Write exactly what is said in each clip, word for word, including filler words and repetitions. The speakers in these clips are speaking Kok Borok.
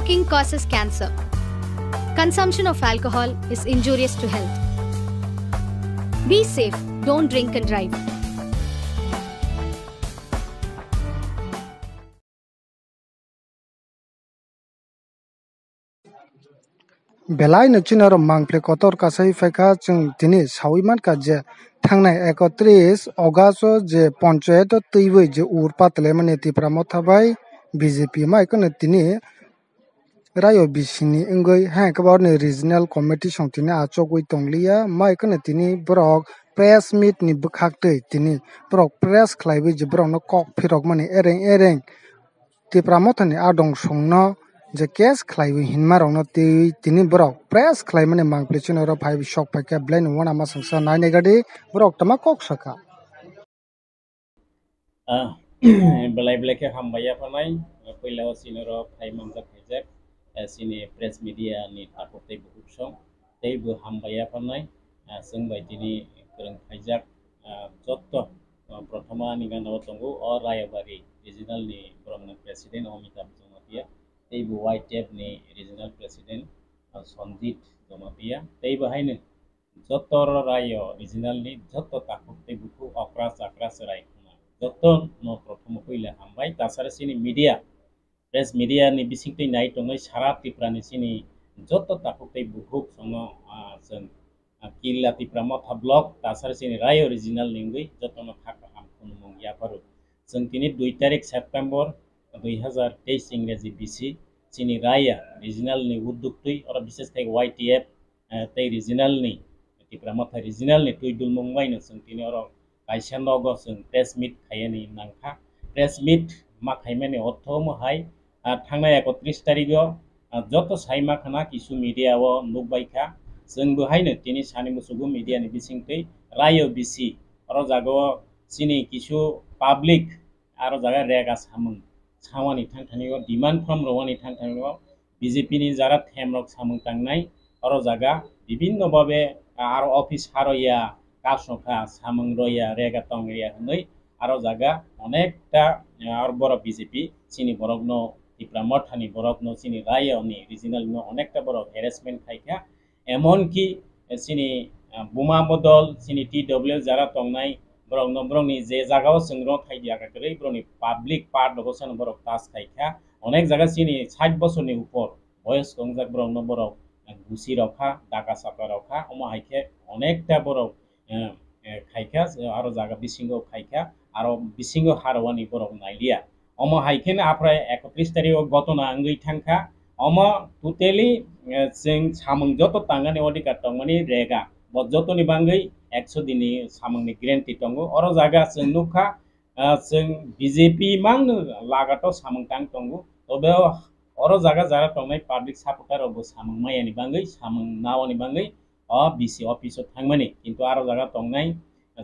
Smoking causes cancer. Consumption of alcohol is injurious to health. Be safe, don't drink and drive. Belai no chini oro mangpli kotor kasai phaikha, chwng tini sawi mankha je thangnai ekotris August o je ponchoyat o twiwi je ur patlaimani Tipra Motha bai B J P, mai kheno tini rayo bisini wngwi hai khe borokni regional committee song tini achugwi tongliya, mai kheno tini borok press meet ni bwkhak twi tini borok press khlaiwi je borokno kok phirokmani ereng ereng Tipra Mothani adong songno je case khlaiwi hinmarokno twi tini borok press khlaimani mangpli chini oro phai sok phaikha, belai no uanama songsa nai naigadi borok tama kok sakha. Ah, belai belai khe hambai yaphanai. Puila o chini oro phai manjak khaijak, eh, chini press media ni takhuk tei bukhuk song tei bo hambai yaphanai. Ah, chwng bai tini kwrwng khaijak, ah, jotto, ah, prothoma ni gana o tongo o Rayabari regional ni borok ni president Amitabh Jamatia tei bo Y T F ni regional president, ah, Sanjit Jamatia tei bo haino jotto oro rayo regional ni jotto takhuk tei bukhuk okra chakra chwrai khuna jotto no prothom puila hambai. Tasara chini media, press media ni bisingtwi nai tongnai sara Tripura ni chini jotto takhuk tei bukhuk songno, ah, chwng, ah, Killa Tipra Motha block tasara chini rayo regional ni wngwi jotto no kha kaham khunumung yapharu. Chwng tini dui tarik September dui hazar teis Ingreji bisi chini raya regional ni udduk twi oro bises khai Y T F eh, tei regional ni Tipra Motha regional ni twi dulmung bai no chwng tini oro kaisa nogo chwng press meet khaiyani nangkha. Press meet ma khaimani ortho omo hai, ah, thangnai ekotris tarigo, ah, joto sai ma khana kisu media o nukbai kha. Chwng bo haino tini sani musugo media ni bisingtwi rayo bisi oro jaga o chini kisu public aro jaga rega samung samani thang thani o demand form rowani thang thani o B J P ni jara them rok samung tangnai, oro jaga bibinno babe, ah, aro office haroya, kasokha, samung roya, rega tongriya hwnwi aro jaga onekta, ah, aro borok B J P chini borokno, Tipra Mothani borokno, chini rayoni regional no onekta borok harassment khaikha. Emonki, eh, chini, ah, buma bodol, chini T W L jara tongnai borokno, borokni je jagao chwng rw thai diya kha kwrwi, borokni public part rogo sano borok tas khaikha. Onek jaga chini sait bosorni upor boyos tongjak borokno borok, eh, gusi rokha, daka saka rokha, omo hai khe onekta borok, eh, eh, khaikha, aro jaga bisingo khaikha, aro bisingo harwani borok nailiya. Omo hai khe aphra ekotris tarikh o gotona wngwi thangkha. Omo totally, eh, chwng samung joto tangani odhikar tongmani rega. Bo jotoni bangwi ekso dini samungni guarantee tongo. Oro jaga chwng nukha, ah, chwng B J P mangno lagato samung tang tongo. Tobe o, oro jaga jara tongnai public supporter rokbo samung mayani bangwi, samung nawani bangwi o B C office o thangmani. Kintu aro jaga tongnai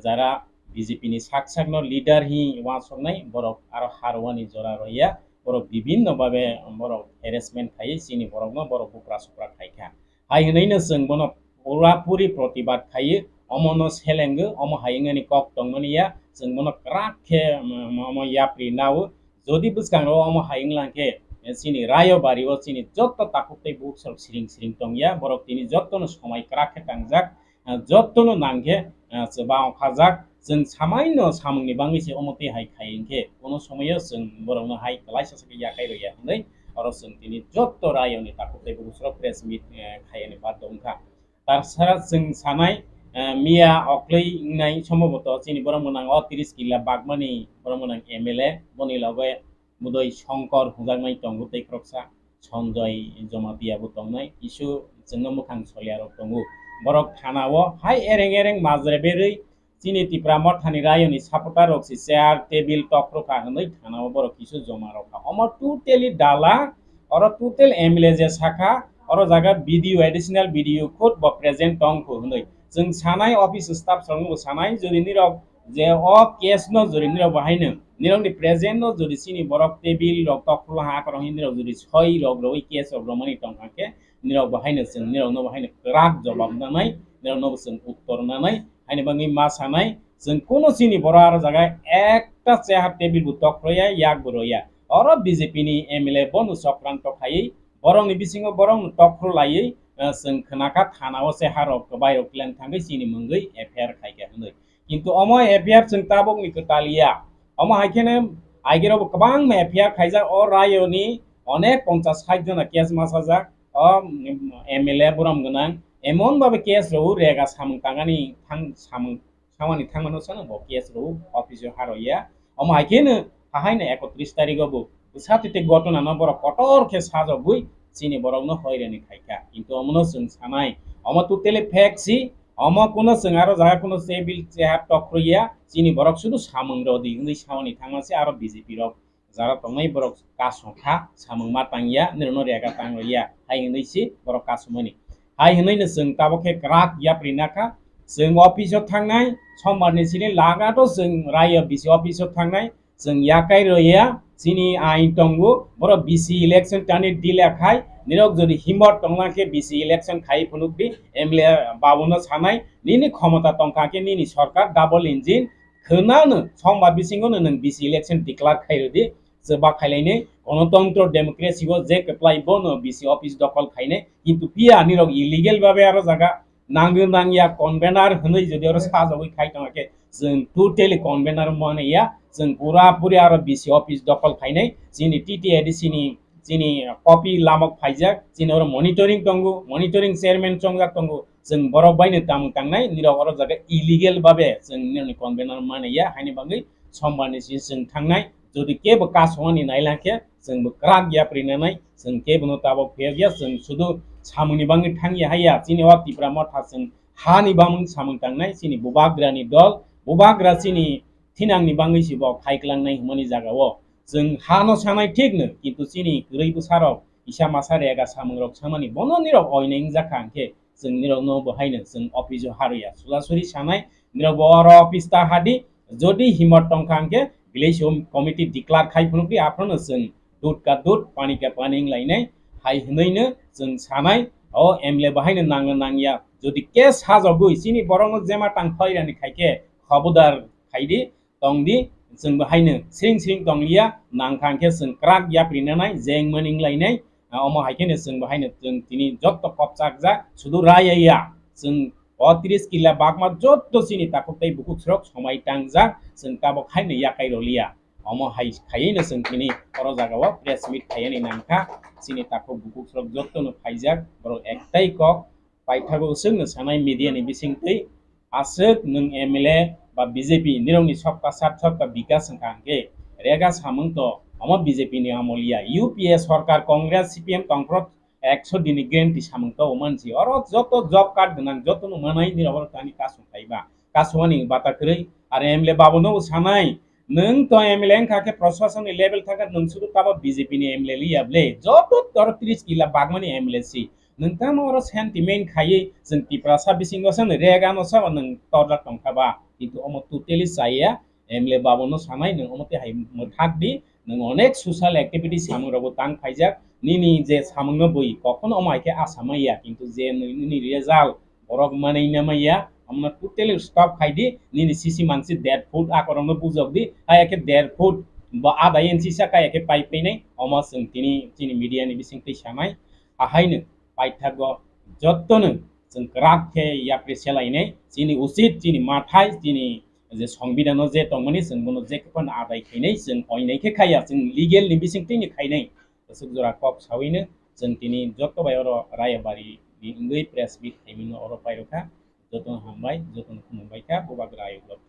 jara B J P ni sak sakno leader hi uansuknai borok aro harwani jora roya, borok bibinno babe borok harassment khai chini borokno borok bupra supra khaikha. Hai hwnwi no chwng bono pura puri protibad khai, omo no selengo, omo hai wngani kok tongmani ya, chwng bono kwrak khe, um, omo yapri nao. Jodi bwskango omo hai wnglang khe, eh, chini rayo bari o chini jotto takhuk tei bukhuk sorok siring siring tongya, borok tini jotto no somai kwrak khe tangjak, eh, jotto no nang khe, eh, chwbang khajak, chwng samai no samung ni bangwi se omo tei hai khai wng khe, kono somoyo chwng borok no hai kwlaisa se yakai rwya hwnwi oro chwng tini jotto rayo ni takhuk tei bukhuk sorok press meet, eh, khai ani baat wngkha. Tarsara chwng sanai, eh, miya okloi wngnai somboboto chini borok mwnang o tris killa bagmani borok mwnang M L A, boni loge Budoi Songkor hwnjaknai tongo tei khoroksa Sonjoy Jomatia bo tongnai, kisu chwngno mwkhang soliya rok tongo. Borok thana o hai ereng ereng majra berwi chini Tipra Mothani rayoni supporter rok se chair, table, tok rwkha hwnwi thana o borok kisu joma rwkha. Omo totally dala, oro total M L A je sakha, oro jaga B D O, additional B D O khud bo present tong kho hwnwi. Chwng sanai office staff rokno bo sanai, jodi nirok je o case no jodi nirok bo haino, nirok ni present no jodi chini borok table rok tok khulwa ha akorok hin nirok jodi soi rok rwi case rok romani tong kha khe, nirok bo haino chwng nirok no bo haino kwrak jobab nanai, nirok no bo chwng uttor nanai, haino bangwi ma sanai, chwng kuno chini borok aro jaga ekta chair table bo tok roya, yak bo roya. Oro B J P ni M L A bono chokranto khaiwi Borokni bisingo borokno tokhro laiwi, eh, chwng khnakha thanao se harok kwbairok kilang thangwi chini mungwi F I R khaikha hwnwi. Kintu omo F I R chwng tabukni kwtal ya. Omo hai kheno aigirokbo kwbangma F I R khaijak, o rayoni onek ponchas sait jona case masajak, o, mm, M L A borom gwnang, emon babe case rw rega samung tangani thang samung samani thangmano sano bo case rw office o haroya. Omo hai kheno hahaino ekotris tarikgo bo bwsa twi tei gotona no borok kotor khe sajagwi chini borokno hoirani khaikha. Kintu omono chwng sanai, omo totally fake si, omo kuno chwng aro jaga kuno se bil se ha tokhroya, chini borok sudu samung rodi hwnwi samani thangma se aro B J P rok jara tongnai borok kasong kha, samung ma tangya, nirokno rega tang rwya, hai hwnwi si borok kasumani. Hai hwnwi no chwng tabuk khe kwrak yapri nakha, chwng office o thangnai, sombar ni sini lagato chwng rayo B C office o thangnai, chwng yakai rwya, chini ain tongo, borok B C election tani delay khai, nirok jodi himot tongna khe B C election khai phunukdi, M L A babuno sanai, nini khomota tongkha khe nini sorkar double engine, khwnano sombar bisingono nwng B C election declare khai rwdi, chwba khailainai, gonotontro democracy o je kwplai bono B C office dokhol khainai, kintu phiya nirok illegal babe aro jaga nangwi nangya convener hwnwi jodi oro sajagwi khai tongkha khe, chwng totally convener manaya, chwng pura puri aro B C office dokhol khainai, chini T T A D C ni chini copy lamok phaijak, chini oro monitoring tongo, monitoring chairman chongjak tongo, chwng borok baino tamung tangnai, nirok oro jaga illegal babe chwng nirokni convener manaya, haini bagwi sombar ni sini chwng thangnai, jodi kebo kasongani nailangkhe chwngbo kwrak yapri nanai, chwng kebono tabok phiyokya, chwng sudu samungni bagwi thangya haiya, chini o Tipra Motha chwng hani bagwi samung tangnai, chini bubagrani dol, bubagra chini thinangni bagwi si bo khai klangnai hwnmani jagao. Chwng hano sanai thikno, kintu chini kwrwi bwsarok isa masa rega samungrok samani bono nirok oinai wngjakha hwnkhe, chwng nirokno bo haino chwng office o harwya. Surasuri sanai, nirok bo oro office ta hadi, jodi himot tongkha hwnkhe village committee declare khai phunukdi, aphano chwng dut ka dut, pani ka pani wnglainai, hai hwnwino chwng sanai, o M L A bo haino nangno nangya. Jodi case sajagwi chini borokno jema tang phairani khaikhe, khobodar khaidi, tongdi, chwngbo haino sring sring tongliya, nangkha hwnkhe chwng kwrak yapri nanai, jeng mani wnglainai, ah, omo hai kheno chwngbo haino chwng tini jotto kopchakjak, sudu raya ya, chwng o tris kila bagma jotto chini takhuk tei bukhuk srok somai tangjak, chwng tabok haino yakai roliya. Omo hai khaiwi no chwng tini oro jagao press meet khaiyani nangkha, chini takhuk bukhuk srok jotto no phaijak, borok ektai kok paithago chwngno sanai media ni bisingtwi, aswk nwng M L A ba B J P nirokni sabka sath sabka bikas wngkha hwnkhe rega samung to omo B J P ni amol ya, U P A sorkar Congress C P M tongphuru ekso dini guarantee samung to mansi oro joto job card gwnang joto no manai nirok oro tani kasung kaiba kasungani bata kwrwi ar M L A babu no sanai nwng to M L A wngkha khe proshasoni level thangkha nwng sudu tabo B J P ni M L A liya ble joto oro tris kila bagmani M L A si. Nwng tamo oro sentiment khaiwi chwng Tiprasa bisingo se nwng rega no sabo nwng torjak tongkha ba. Kintu omo totally chaya, M L A babu no sanai nwng omo twi hai mwthak di, nwng onek social activity samung rogo tang phaijak, nini je samung no bwi kokhono omo hai khe asa maya, kintu je nini result borok manwi na maya, omo no totally stop khai di, nini sisi mansi der foot akorok no bujok di, hai khe der foot bo ada inch sa kaya khe pai painai, omo chwng tini chini media ni bising twi sanai, ahaino paithago jottono chwng kwrak khe yapri selainai, chini usit, chini mathai, chini je songbidano je tongmani chwng bono je khe phano adai khainai, chwng oinai khe khaiya, chwng legal ni bising twi ni khainai. Aswk jora kok sawino chwng tini jotto bai oro Rayabari ni wngwi press meet khaimano oro pairokha. Jotono hambai, jotono khulumbai kha, bubagra ayuk rok.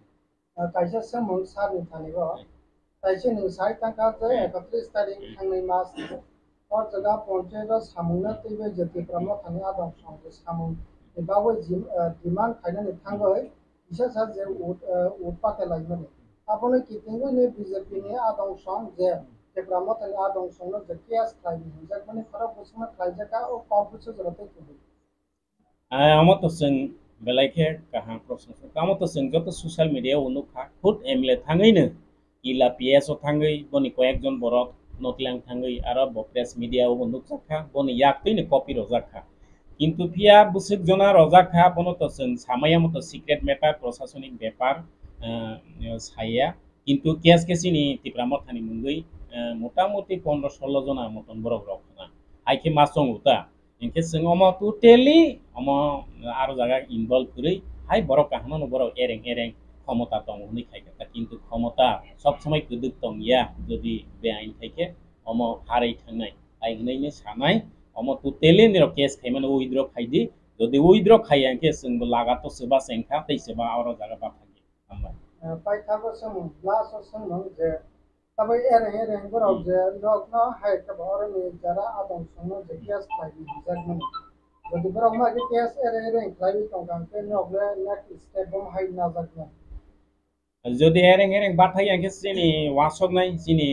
Ah, kaisa samung sir ni thani bo. Kaisa nwng sai tangkha je Hmm. ekatris tarik Hmm. thangnai mas ni. O jaga ponchayat o samung no twiwi je Tipra Motha ni adong song je samung ni bagwi jim-, ah, demand khainani thangwi kisa sa je ut, ah, ut pakhelaimani. Abono kitingwi ni B J P ni adong song je Tipra Motha ni adong song no je case khlaimani hinjakmani khorok bwswkno khlaijakha o kok bwswk jora tei kubui. Ah, omo to chwng belai khe kaham proshno. Omo to chwng joto social media o nukha, khud M L A thangwino kila P S o thangwi boni koyekjon borok noklang thangwi aro bo press media o bo nukjakha, boni yaktwino copy rojakha. Kintu phiya bwswk jona rojakha, bono to chwng samaya moto secret matter, prosasonik bepar, ah, saya. Kintu case khe chini Tipra Mothani mungwi, eh, motamuti pondro solo jona moton borok rok khna. Hai khe ma chongo ta. Hinkhe chwng omo totally omo aro jaga involve kwrwi, hai borok kaham no borok ereng ereng khomota tongo hwnwi khai kha ta, kintu khomota sob somoi kwdwk tong ya, jodi beain khai khe omo harwi thangnai, hai hwnwi no sanai, omo totally nirok case khaimano withdraw khai di, jodi withdraw khaiya hinkhe chwngbo laga to swba chengkha tei swba aro jaga ba thangkhe. Hambai. Eh, paithago swngmung, last o swngmung je, tabuk ereng ereng borok Hmm. je rokno hai khe bo oroni jara adong songno je case khlai di hijakmani. Jodi borok ma khe case ereng ereng khlaiwi tongkha, hwnkhe nok le next step bo hai najaknai. Jodi ereng ereng bathai ya khe chini wasoknai, chini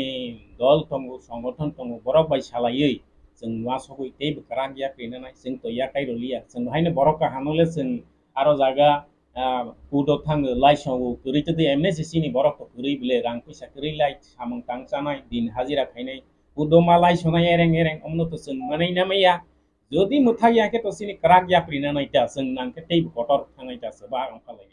dol tongo, songothon tongo, borok bai salaiwi chwng wasogwi teibo kwrak yak rinanai, chwng to yakai rwliya. Chwng haino borok kaham no le chwng aro jaga ah, kudo thango, laisongo, kwrwi twi twi M N C C ni borok to kwrwi bile, rang puisa kwrwi lai, samung tang chanai, din hajira khainai, kudo ma laisonai ereng ereng, omno to chwng manai namaya. Jodi mwthak ya khe to chini kwrak yapri nanai ta, chwng nang khe teibo kotor thangnai ta, swba ang phalai.